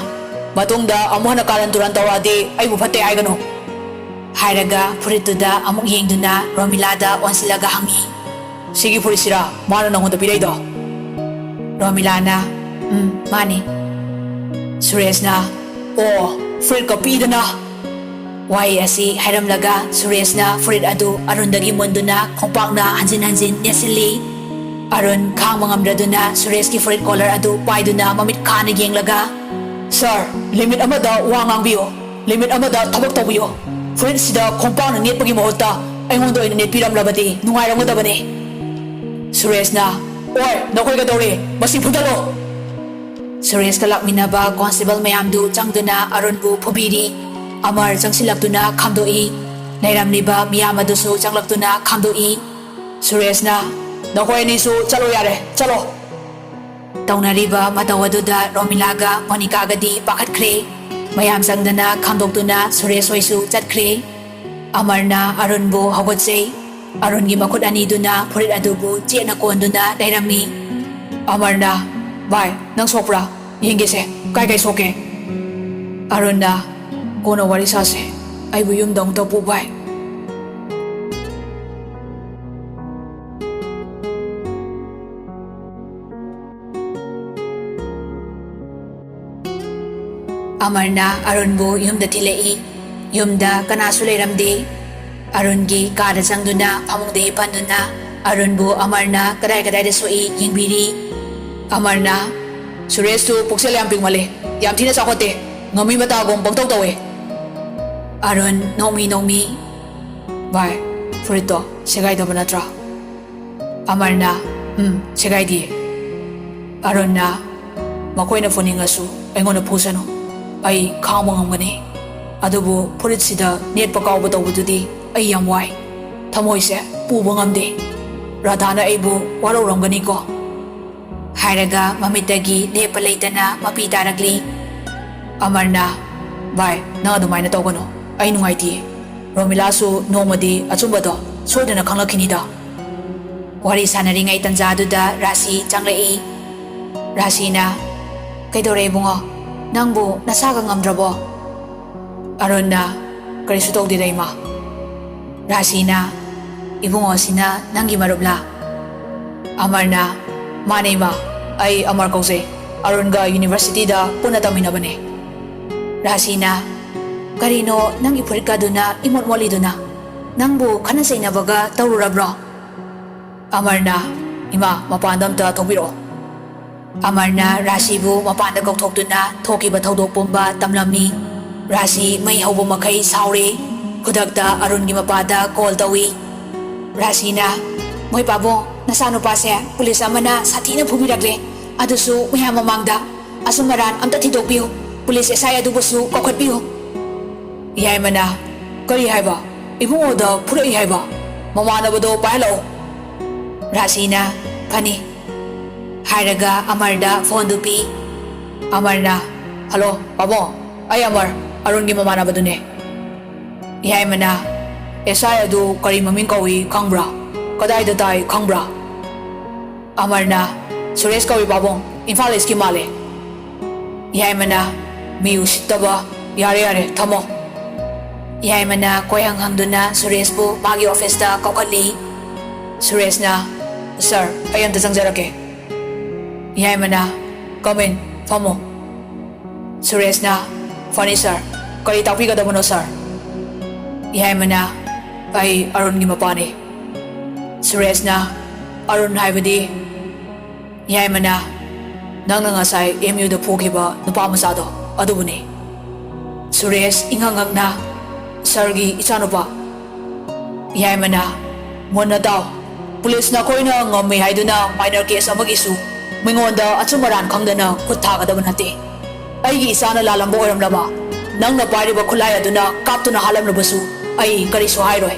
"ꯃꯇꯨꯡꯗ ꯑꯃꯨꯛ ꯍꯟꯅ ꯀꯥꯔꯟ ꯇꯨꯔꯟ ꯇꯧꯔꯛꯑꯗꯤ ꯑꯩꯕꯨ ꯐꯠꯇꯦ ꯍꯥꯏꯒꯅꯨ꯫" ꯍꯥꯏꯔꯒ ꯐꯨꯔꯤꯠꯇꯨꯗ ꯑꯃꯨꯛ ꯌꯦꯡꯗꯨꯅ ꯔꯣꯃꯤꯂꯥꯗ ꯑꯣꯟꯁꯤꯜꯂꯒ ꯍꯪꯉꯤ, "ꯁꯤꯒꯤ ꯐꯨꯔꯤꯠꯁꯤꯔꯥ ꯃꯥꯅ ꯅꯪꯉꯣꯟꯗ ꯄꯤꯔꯛꯏꯗꯣ?" ꯔꯣꯃꯤꯂꯥꯅ, "ꯎꯝ, ꯃꯥꯅꯤ꯫" ꯁꯨꯔꯦꯁꯅ, "ꯑꯣ, ꯐꯨꯔꯤꯠꯀ ꯄꯤꯗꯅ!" ꯋꯥꯍꯩ ꯑꯁꯤ ꯍꯥꯏꯔꯝꯂꯒ ꯁꯨꯔꯦꯁꯅ ꯐꯨꯔꯤꯠ ꯑꯗꯨ ꯑꯔꯨꯟꯗꯒꯤ ꯃꯨꯟꯗꯨꯅ ꯈꯣꯡꯄꯥꯛꯅ ꯍꯟꯖꯤꯟ ꯍꯟꯖꯤꯟ ꯅꯦꯠꯁꯤꯜꯂꯤ꯫ ꯑꯔꯨꯟ ꯈꯥꯡꯕ ꯉꯝꯗ꯭ꯔꯗꯨꯅ ꯁꯨꯔꯦꯁꯀꯤ ꯐꯨꯔꯤꯠ ꯀꯣꯂꯔ ꯑꯗꯨ ꯄꯥꯏꯗꯨꯅ ꯃꯃꯤꯠ ꯈꯥꯅ ꯌꯦꯡꯂꯒ, "ꯁꯥꯔ, ꯂꯤꯃꯤꯠ ꯑꯃꯗ ꯋꯥ ꯉꯥꯡꯕꯤꯌꯨ, ꯂꯤꯃꯤꯠ ꯑꯃꯗ ꯊꯕꯛ ꯇꯧꯕꯤꯌꯨ꯫ ꯐꯨꯔꯤꯠꯁꯤꯗ ꯈꯣꯡꯄꯥꯛꯅ ꯅꯦꯠꯄꯒꯤ ꯃꯍꯨꯠꯇ ꯑꯩꯉꯣꯟꯗ ꯑꯣꯏꯅ ꯅꯦꯠꯄꯤꯔꯝꯂꯕꯗꯤ ꯅꯨꯡꯉꯥꯏꯔꯝꯒꯗꯕꯅꯤ꯫" ꯁꯨꯔꯦꯁꯅ, "ꯑꯣꯏ, ꯅꯈꯣꯏ ꯀꯩꯗꯧꯔꯤ? ꯃꯁꯤ ꯐꯨꯊꯠꯂꯣ!" ꯁꯨꯔꯦꯁꯀ ꯂꯥꯛꯃꯤꯟꯅꯕ ꯀꯣꯟꯁꯇꯦꯕꯜ ꯃꯌꯥꯝꯗꯨ ꯆꯪꯗꯨꯅ ꯑꯔꯨꯟꯕꯨ ꯐꯨꯕꯤꯔꯤ꯫ ꯑꯃꯔ ꯆꯪꯁꯤꯜꯂꯛꯇꯨꯅ ꯈꯥꯝꯗꯣꯛꯏ꯫ ꯂꯩꯔꯝꯂꯤꯕ ꯃꯤꯌꯥꯝ ꯑꯗꯨꯁꯨ ꯆꯪꯂꯛꯇꯨꯅ ꯈꯥꯝꯗꯣꯛꯏ꯫ ꯁꯨꯔꯦꯁꯅ, ꯅꯈꯣꯏ ꯑꯅꯤꯁꯨ ꯆꯠꯂꯣ ꯌꯥꯔꯦ, ꯆꯠꯂꯣ꯫ ꯇꯧꯅꯔꯤꯕ ꯃꯇꯧ ꯑꯗꯨꯗ ꯔꯣꯃꯤꯂꯥꯒ ꯃꯣꯅꯤꯀꯥꯒꯗꯤ ꯄꯥꯈꯠꯈ꯭ꯔꯦ꯫ ꯃꯌꯥꯝ ꯆꯪꯗꯅ ꯈꯥꯝꯗꯣꯛꯇꯨꯅ ꯁꯨꯔꯦꯁ ꯍꯣꯏꯁꯨ ꯆꯠꯈ꯭ꯔꯦ꯫ ꯑꯃꯔꯅ ꯑꯔꯨꯟꯕꯨ ꯍꯧꯒꯠꯆꯩ꯫ ꯑꯔꯨꯟꯒꯤ ꯃꯈꯨꯠ ꯑꯅꯤꯗꯨꯅ ꯐꯨꯔꯤꯠ ꯑꯗꯨꯕꯨ ꯆꯦꯠꯅ ꯀꯣꯟꯗꯨꯅ ꯂꯩꯔꯝꯃꯤ꯫ ꯑꯃꯔꯅ, "ꯚꯥꯏ, ꯅꯪ ꯁꯣꯛꯄ꯭ꯔꯥ? ꯌꯦꯡꯒꯦꯁꯦ, ꯀꯥꯏ ꯀꯥꯏ ꯁꯣꯛꯀꯦ?" ꯑꯔꯨꯟꯅ, "ꯀꯣꯟꯅ ꯋꯥꯔꯤ ꯁꯥꯁꯦ, ꯑꯩꯕꯨ ꯌꯨꯝꯗ ꯑꯃꯨꯛꯇ ꯄꯨ ꯚꯥꯏ꯫" ꯑꯃꯔꯅ ꯑꯔꯨꯟꯕꯨ ꯌꯨꯝꯗ ꯊꯤꯜꯂꯛꯏ꯫ ꯌꯨꯝꯗ ꯀꯅꯥꯁꯨ ꯂꯩꯔꯝꯗꯦ꯫ ꯑꯔꯨꯟꯒꯤ ꯀꯥꯗ ꯆꯪꯗꯨꯅ ꯐꯃꯨꯡꯗ ꯍꯤꯞꯍꯟꯗꯨꯅ ꯑꯔꯨꯟꯕꯨ ꯑꯃꯔꯅ ꯀꯗꯥꯏ ꯀꯗꯥꯏꯗ ꯁꯣꯛꯏ ꯌꯦꯡꯕꯤꯔꯤ꯫ ꯑꯃꯔꯅ, "ꯁꯨꯔꯦꯁꯇꯨ ꯄꯨꯛꯆꯦꯜ ꯌꯥꯝ ꯄꯤꯛꯃꯜꯂꯦ, ꯌꯥꯝ ꯊꯤꯅ ꯆꯥꯎꯈꯠꯇꯦ, ꯉꯝꯃꯤ ꯃꯇꯥꯒꯨꯝ ꯄꯪꯇꯧ ꯇꯧꯋꯦ꯫" ꯑꯔꯨꯟ ꯅꯣꯡꯃꯤ ꯅꯣꯡꯃꯤ, "ꯚꯥꯏ, ꯐꯨꯔꯤꯠꯇꯣ ꯁꯦꯒꯥꯏꯗꯕ ꯅꯠꯇ꯭ꯔꯥ?" ꯑꯃꯔꯅ, "ꯎꯝ, ꯁꯦꯒꯥꯏꯗꯤꯌꯦ꯫" ꯑꯔꯨꯟꯅ, "ꯃꯈꯣꯏꯅ ꯐꯨꯅꯤꯡꯉꯁꯨ ꯑꯩꯉꯣꯟꯗ ꯐꯨꯁꯅꯨ, ꯑꯩ ꯈꯥꯡꯕ ꯉꯝꯒꯅꯤ꯫ ꯑꯗꯨꯕꯨ ꯐꯨꯔꯤꯠꯁꯤꯗ ꯅꯦꯠꯄ ꯀꯥꯎꯕ ꯇꯧꯕꯗꯨꯗꯤ ꯑꯩ ꯌꯥꯝ ꯋꯥꯏ, ꯊꯃꯣꯏꯁꯦ ꯄꯨꯕ ꯉꯝꯗꯦ꯫ ꯔꯥꯙꯥꯅ ꯑꯩꯕꯨ ꯋꯥꯔꯧꯔꯝꯒꯅꯤꯀꯣ?" ꯍꯥꯏꯔꯒ ꯃꯃꯤꯠꯇꯒꯤ ꯂꯦꯞꯄ ꯂꯩꯇꯅ ꯃꯄꯤ ꯇꯥꯔꯛꯂꯤ꯫ ꯑꯃꯔꯅ, "ꯚꯥꯏ, ꯅꯪ ꯑꯗꯨꯃꯥꯏꯅ ꯇꯧꯒꯅꯨ, ꯑꯩ ꯅꯨꯡꯉꯥꯏꯇꯦ꯫ ꯔꯣꯃꯤꯂꯥꯁꯨ ꯅꯣꯡꯃꯗꯤ ꯑꯆꯨꯝꯕꯗꯣ ꯁꯣꯏꯗꯅ ꯈꯪꯂꯛꯈꯤꯅꯤꯗ꯫" ꯋꯥꯔꯤ ꯁꯥꯟꯅꯔꯤꯉꯩ ꯇꯟꯖꯥꯗꯨꯗ ꯔꯥꯁꯤ ꯆꯪꯂꯛꯏ꯫ ꯔꯥꯁꯤꯅ, "ꯀꯩꯗꯧꯔꯦ ꯏꯕꯨꯡꯉꯣ? ꯅꯪꯕꯨ ꯅꯁꯥꯒ ꯉꯝꯗ꯭ꯔꯕꯣ?" ꯑꯔꯨꯟꯅ, "ꯀꯔꯤꯁꯨ ꯇꯧꯗꯦꯗ ꯏꯃꯥ꯫" ꯔꯥꯁꯤꯅ, "ꯏꯕꯨꯡꯉꯣꯁꯤꯅ ꯅꯪꯒꯤ ꯃꯔꯨꯞꯂꯥ?" ꯑꯃꯔꯅ, "ꯃꯥꯅꯦ ꯏꯃꯥ, ꯑꯩ ꯑꯃꯔ ꯀꯧꯖꯩ꯫ ꯑꯔꯨꯟꯒ ꯌꯨꯅꯤꯚꯔꯁꯤꯇꯤꯗ ꯄꯨꯟꯅ ꯇꯝꯃꯤꯟꯅꯕꯅꯦ꯫" ꯔꯥꯁꯤꯅ, "ꯀꯔꯤꯅꯣ ꯅꯪꯒꯤ ꯐꯨꯔꯤꯠꯀꯗꯨꯅ ꯏꯃꯣꯠ ꯃꯣꯠꯂꯤꯗꯨꯅ? ꯅꯪꯕꯨ ꯈꯠꯅ ꯆꯩꯅꯕꯒ ꯇꯧꯔꯨꯔꯕ꯭ꯔꯣ?" ꯑꯃꯔꯅ, "ꯏꯃꯥ, ꯃꯄꯥꯟꯗ ꯑꯝꯇ ꯊꯣꯛꯄꯤꯔꯛꯑꯣ꯫" ꯑꯃꯔꯅ ꯔꯥꯁꯤꯕꯨ ꯃꯄꯥꯟꯗ ꯀꯧꯊꯣꯛꯇꯨꯅ ꯊꯣꯛꯈꯤꯕ ꯊꯧꯗꯣꯛ ꯄꯨꯝꯕ ꯇꯝꯂꯝꯃꯤ꯫ ꯔꯥꯁꯤ ꯃꯩ ꯍꯧꯕ ꯃꯈꯩ ꯁꯥꯎꯔꯦ꯫ ꯈꯨꯗꯛꯇ ꯑꯔꯨꯟꯒꯤ ꯃꯄꯥꯗ ꯀꯣꯜ ꯇꯧꯏ꯫ ꯔꯥꯁꯤꯅ, "ꯃꯣꯏ ꯄꯥꯕꯨꯡ, ꯅꯆꯥꯅꯨꯄꯥꯁꯦ ꯄꯨꯂꯤꯁ ꯑꯃꯅ ꯁꯥꯊꯤꯅ ꯐꯨꯕꯤꯔꯛꯂꯦ, ꯑꯗꯨꯁꯨ ꯃꯌꯥꯝ ꯃꯃꯥꯡꯗ꯫ ꯑꯆꯨꯝ ꯑꯔꯥꯟ ꯑꯝꯇ ꯊꯤꯗꯣꯛꯄꯤꯌꯨ, ꯄꯨꯂꯤꯁ ꯑꯦꯁ ꯑꯥꯏ ꯑꯗꯨꯕꯨꯁꯨ ꯀꯧꯈꯠꯄꯤꯌꯨ꯫" ꯌꯥꯏꯃꯅ, "ꯀꯔꯤ ꯍꯥꯏꯕ? ꯏꯕꯨꯡꯉꯣꯗ ꯐꯨꯔꯛꯏ ꯍꯥꯏꯕ? ꯃꯃꯥꯟꯅꯕꯗꯣ ꯄꯥꯏꯍꯜꯂꯛꯑꯣ꯫" ꯔꯥꯁꯤꯅ "ꯐꯅꯤ" ꯍꯥꯏꯔꯒ ꯑꯃꯔꯗ ꯐꯣꯟꯗꯨ ꯄꯤ꯫ ꯑꯃꯔꯅ, "ꯍꯜꯂꯣ ꯄꯥꯕꯨꯡ, ꯑꯩ ꯑꯃꯔ, ꯑꯔꯨꯟꯒꯤ ꯃꯃꯥꯟꯅꯕꯗꯨꯅꯦ꯫ ꯌꯥꯏꯃꯅ, "ꯑꯦꯁ ꯑꯥꯏ ꯑꯗꯨ ꯀꯔꯤ ꯃꯃꯤꯡ ꯀꯧꯏ ꯈꯪꯕ꯭ꯔꯥ? ꯀꯗꯥꯏꯗ ꯇꯥꯏ ꯈꯪꯕ꯭ꯔꯥ?" ꯑꯃꯔꯅ, "ꯁꯨꯔꯦꯁ ꯀꯧꯏ ꯄꯥꯕꯨꯡ, ꯏꯝꯐꯥꯜ ꯏꯁꯀꯤ ꯃꯥꯜꯂꯦ"꯫ ꯌꯥꯏꯃꯅ, "ꯃꯤ ꯎꯁꯤꯠꯇꯕ, ꯌꯥꯔꯦ ꯌꯥꯔꯦ, ꯊꯝꯃꯣ"꯫ ꯌꯥꯏꯃꯅ ꯀꯣꯏꯍꯪ ꯍꯪꯗꯨꯅ ꯁꯨꯔꯦꯁꯄꯨ ꯃꯥꯒꯤ ꯑꯣꯐꯤꯁꯇ ꯀꯧꯈꯠꯂꯤ꯫ ꯁꯨꯔꯦꯁꯅ, "ꯁꯥꯔ, ꯑꯩ ꯑꯝꯇ ꯆꯪꯖꯔꯛꯀꯦ"꯫ ꯌꯥꯏꯃꯅ, "Come in, ꯐꯝꯃꯣ"꯫ ꯁꯨꯔꯦꯁꯅ, "ꯐꯅꯤ ꯁꯥꯔ, ꯀꯔꯤ ꯇꯥꯛꯄꯤꯒꯗꯕꯅꯣ ꯁꯥꯔ?" ꯌꯥꯏꯃꯅ, "ꯑꯩ ꯑꯔꯨꯟꯒꯤ ꯃꯄꯥꯅꯤ"꯫ ꯁꯨꯔꯦꯁꯅ, "ꯑꯔꯨꯟ ꯍꯥꯏꯕꯗꯤ?" ꯌꯥꯏꯃꯅ, "ꯅꯪꯅ ꯉꯁꯥꯏ ꯑꯦꯝ ꯌꯨꯗ ꯐꯨꯈꯤꯕ ꯅꯨꯄꯥ ꯃꯆꯥꯗꯣ, ꯑꯗꯨꯕꯨꯅꯤ"꯫ ꯁꯨꯔꯦꯁ ꯏꯉꯛ ꯉꯛꯅ, "ꯁꯥꯔꯒꯤ ꯏꯆꯥꯅꯨꯄꯥ?" ꯌꯥꯏꯃꯅ, "ꯃꯨꯟꯅ ꯇꯥꯎ, ꯄꯨꯂꯤꯁꯅ ꯑꯩꯈꯣꯏꯅ ꯉꯝꯃꯤ ꯍꯥꯏꯗꯨꯅ ꯃꯥꯏꯅꯔ ꯀꯦꯁ ꯑꯃꯒꯤꯁꯨ ꯃꯤꯉꯣꯟꯗ ꯑꯆꯨꯝ ꯑꯔꯥꯟ ꯈꯪꯗꯅ ꯈꯨꯠ ꯊꯥꯒꯗꯕ ꯅꯠꯇꯦ꯫ ꯑꯩꯒꯤ ꯏꯆꯥꯅ ꯂꯥꯜꯂꯝꯕ ꯑꯣꯏꯔꯝꯂꯕ, ꯅꯪꯅ ꯄꯥꯏꯔꯤꯕ ꯈꯨꯠꯂꯥꯏ ꯑꯗꯨꯅ ꯀꯥꯞꯇꯨꯅ ꯍꯥꯠꯂꯝꯂꯕꯁꯨ ꯑꯩ ꯀꯔꯤꯁꯨ ꯍꯥꯏꯔꯣꯏ꯫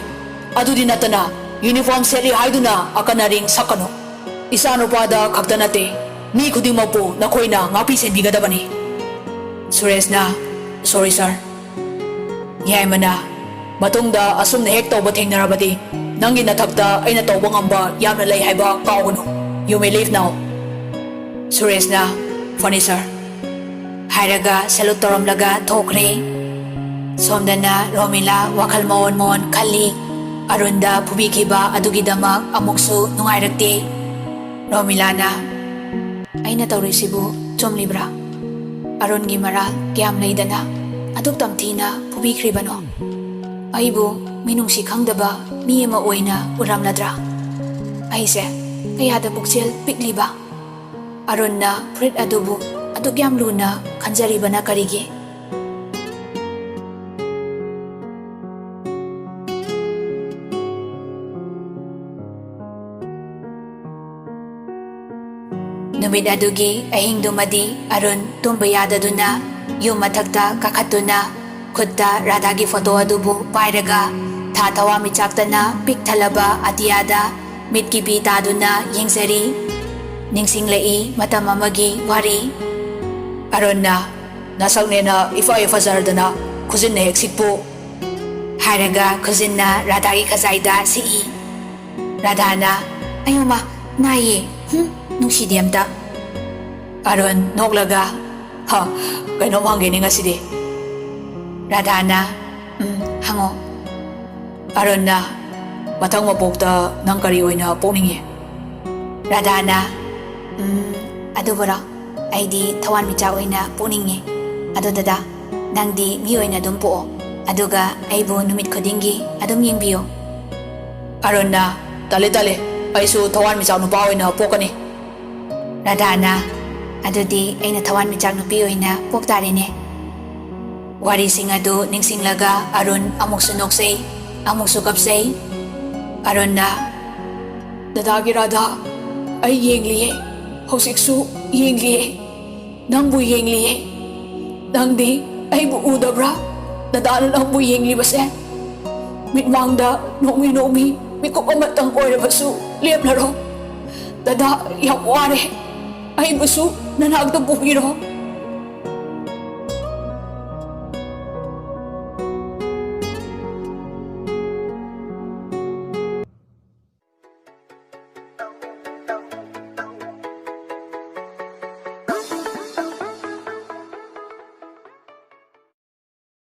ꯑꯗꯨꯗꯤ ꯅꯠꯇꯅ ꯌꯨꯅꯤꯐꯣꯔꯝ ꯁꯦꯠꯂꯤ ꯍꯥꯏꯗꯨꯅ ꯑꯀꯟ ꯑꯔꯤꯡ ꯁꯛꯀꯅꯨ꯫ ꯏꯆꯥꯅꯨꯄꯥꯗ ꯈꯛꯇ ꯅꯠꯇꯦ, ꯃꯤ ꯈꯨꯗꯤꯡꯃꯛꯄꯨ ꯅꯈꯣꯏꯅ ꯉꯥꯛꯄꯤ ꯁꯦꯟꯕꯤꯒꯗꯕꯅꯤ"꯫ ꯁꯨꯔꯦꯁꯅ, "ꯁꯣꯔꯤ ꯁꯥꯔ"꯫ ꯌꯥꯏꯃꯅ, "ꯃꯇꯨꯡꯗ ꯑꯁꯨꯝꯅ ꯍꯦꯛ ꯇꯧꯕ ꯊꯦꯡꯅꯔꯕꯗꯤ ꯅꯪꯒꯤ ꯅꯊꯛꯇ ꯑꯩꯅ ꯇꯧꯕ ꯉꯝꯕ ꯌꯥꯝꯅ ꯂꯩ ꯍꯥꯏꯕ ꯀꯥꯎꯒꯅꯨ꯫ You may leave now." ꯁꯨꯔꯦꯁꯅ, "ꯐꯅꯤ ꯁꯥꯔ" ꯍꯥꯏꯔꯒ ꯁꯦꯂꯨꯠ ꯇꯧꯔꯝꯂꯒ ꯊꯣꯛꯈ꯭ꯔꯦ꯫ ꯁꯣꯝꯗꯅ ꯔꯣꯃꯤꯂꯥ ꯋꯥꯈꯜ ꯃꯑꯣꯟ ꯃꯑꯣꯟ ꯈꯜꯂꯤ꯫ ꯑꯔꯨꯟꯗ ꯐꯨꯕꯤꯈꯤꯕ ꯑꯗꯨꯒꯤꯗꯃꯛ ꯑꯃꯨꯛꯁꯨ ꯅꯨꯡꯉꯥꯏꯔꯛꯇꯦ꯫ ꯔꯣꯃꯤꯂꯥꯅ, "ꯑꯩꯅ ꯇꯧꯔꯤꯁꯤꯕꯨ ꯆꯨꯝꯂꯤꯕ꯭ꯔꯥ? ꯑꯔꯨꯟꯒꯤ ꯃꯔꯥꯜ ꯀꯌꯥꯝ ꯂꯩꯗꯅ ꯑꯗꯨꯛ ꯇꯝꯊꯤꯅ ꯐꯨꯕꯤꯈ꯭ꯔꯤꯕꯅꯣ? ꯑꯩꯕꯨ ꯃꯤꯅꯨꯡꯁꯤ ꯈꯪꯗꯕ ꯃꯤ ꯑꯃ ꯑꯣꯏꯅ ꯎꯔꯝꯂꯗ꯭ꯔꯥ? ꯑꯩꯁꯦ ꯀꯌꯥꯗ ꯄꯨꯛꯆꯦꯜ ꯄꯤꯛꯂꯤꯕ? ꯑꯔꯨꯟꯅ ꯐꯨꯔꯤꯠ ꯑꯗꯨꯕꯨ ꯑꯗꯨꯛ ꯌꯥꯝ ꯂꯨꯅ ꯈꯟꯖꯔꯤꯕꯅ ꯀꯔꯤꯒꯤ?" ꯅꯨꯃꯤꯠ ꯑꯗꯨꯒꯤ ꯑꯍꯤꯡꯗꯨꯃꯗꯤ ꯑꯔꯨꯟ ꯇꯨꯝꯕ ꯌꯥꯗꯗꯨꯅ ꯌꯨꯝ ꯃꯊꯛꯇ ꯀꯥꯈꯠꯇꯨꯅ ꯈꯨꯠꯇ ꯔꯥꯙꯥꯒꯤ ꯐꯣꯇꯣ ꯑꯗꯨꯕꯨ ꯄꯥꯏꯔꯒ ꯊꯥ ꯊꯋꯥꯟꯃꯤꯆꯥꯛꯇꯅ ꯄꯤꯛ ꯊꯜꯂꯕ ꯑꯇꯤꯌꯥꯗ ꯃꯤꯠꯀꯤ ꯄꯤ ꯇꯥꯗꯨꯅ ꯌꯦꯡꯖꯔꯤ꯫ ꯅꯤꯡꯁꯤꯡꯂꯛꯏ ꯃꯇꯝ ꯑꯃꯒꯤ ꯋꯥꯔꯤ꯫ ꯑꯔꯨꯟꯅ, "ꯅꯁꯛꯅꯦꯅ ꯏꯐ ꯍꯦꯛ ꯐꯖꯔꯗꯅ ꯈꯨꯖꯤꯟꯅ ꯍꯦꯛ ꯁꯤꯛꯄꯨ" ꯍꯥꯏꯔꯒ ꯈꯨꯖꯤꯟꯅ ꯔꯥꯙꯥꯒꯤ ꯈꯖꯥꯏꯗ ꯁꯤꯛꯏ꯫ ꯔꯥꯙꯥꯅ, "ꯑꯌꯣꯃ, ꯅꯥꯏꯌꯦ꯫ ꯍꯨꯝ, ꯅꯨꯡꯁꯤꯗꯦ ꯑꯝꯇ꯫" ꯑꯔꯨꯟ ꯅꯣꯛꯂꯒ, "ꯍ, ꯀꯩꯅꯣꯝ ꯍꯪꯒꯦꯅꯦ ꯉꯁꯤꯗꯤ꯫" ꯔꯥꯙꯥꯅ, "ꯎꯝ, ꯍꯪꯉꯣ꯫" ꯑꯔꯨꯟꯅ, "ꯃꯊꯪ ꯃꯄꯣꯛꯇ ꯅꯪ ꯀꯔꯤ ꯑꯣꯏꯅ ꯄꯣꯛꯅꯤꯡꯉꯤ?" ꯔꯥꯙꯥꯅ, "ꯎꯝ, ꯑꯗꯨꯕꯨꯔꯣ? ꯑꯩꯗꯤ ꯊꯋꯥꯟꯃꯤꯆꯥꯛ ꯑꯣꯏꯅ ꯄꯣꯛꯅꯤꯡꯉꯤ꯫ ꯑꯗꯣ ꯗꯗꯥ, ꯅꯪꯗꯤ ꯃꯤ ꯑꯣꯏꯅ ꯑꯗꯨꯝ ꯄꯣꯛꯑꯣ, ꯑꯗꯨꯒ ꯑꯩꯕꯨ ꯅꯨꯃꯤꯠ ꯈꯨꯗꯤꯡꯒꯤ ꯑꯗꯨꯝ ꯌꯦꯡꯕꯤꯌꯨ꯫" ꯑꯔꯨꯟꯅ, "ꯇꯜꯂꯦ, ꯇꯜꯂꯦ, ꯑꯩꯁꯨ ꯊꯋꯥꯟꯃꯤꯆꯥꯛ ꯅꯨꯄꯥ ꯑꯣꯏꯅ ꯄꯣꯛꯀꯅꯤ꯫" ꯔꯥꯙꯥꯅ, "ꯑꯗꯨꯗꯤ ꯑꯩꯅ ꯊꯋꯥꯟꯃꯤꯆꯥꯛ ꯅꯨꯄꯤ ꯑꯣꯏꯅ ꯄꯣꯛ ꯇꯥꯔꯦꯅꯦ꯫" ꯋꯥꯔꯤꯁꯤꯡ ꯑꯗꯨ ꯅꯤꯡꯁꯤꯡꯂꯒ ꯑꯔꯨꯟ ꯑꯃꯨꯛꯁꯨ ꯅꯣꯛꯆꯩ, ꯑꯃꯨꯛꯁꯨ ꯀꯞꯆꯩ꯫ ꯑꯔꯨꯟꯅ, "ꯗꯗꯥꯒꯤ ꯔꯥꯙꯥ, ꯑꯩ ꯌꯦꯡꯂꯤꯌꯦ, ꯍꯧꯖꯤꯛꯁꯨ ꯌꯦꯡꯂꯤꯌꯦ, ꯅꯪꯕꯨ ꯌꯦꯡꯂꯤꯌꯦ꯫ ꯅꯪꯗꯤ ꯑꯩꯕꯨ ꯎꯗꯕ꯭ꯔꯥ? ꯗꯗꯥꯅ ꯅꯪꯕꯨ ꯌꯦꯡꯂꯤꯕꯁꯦ꯫ ꯃꯤꯠꯃꯥꯡꯗ ꯅꯣꯡꯃꯤ ꯅꯣꯡꯃꯤ ꯃꯤꯀꯨꯞ ꯑꯃꯇꯪ ꯑꯣꯏꯔꯕꯁꯨ ꯂꯦꯞꯂꯔꯣ꯫ ꯗꯗꯥ, ꯌꯥꯝ ꯋꯥꯔꯦ꯫ ꯑꯩꯕꯨꯁꯨ ꯅꯅꯥꯛꯇ ꯄꯨꯕꯤꯔꯣ꯫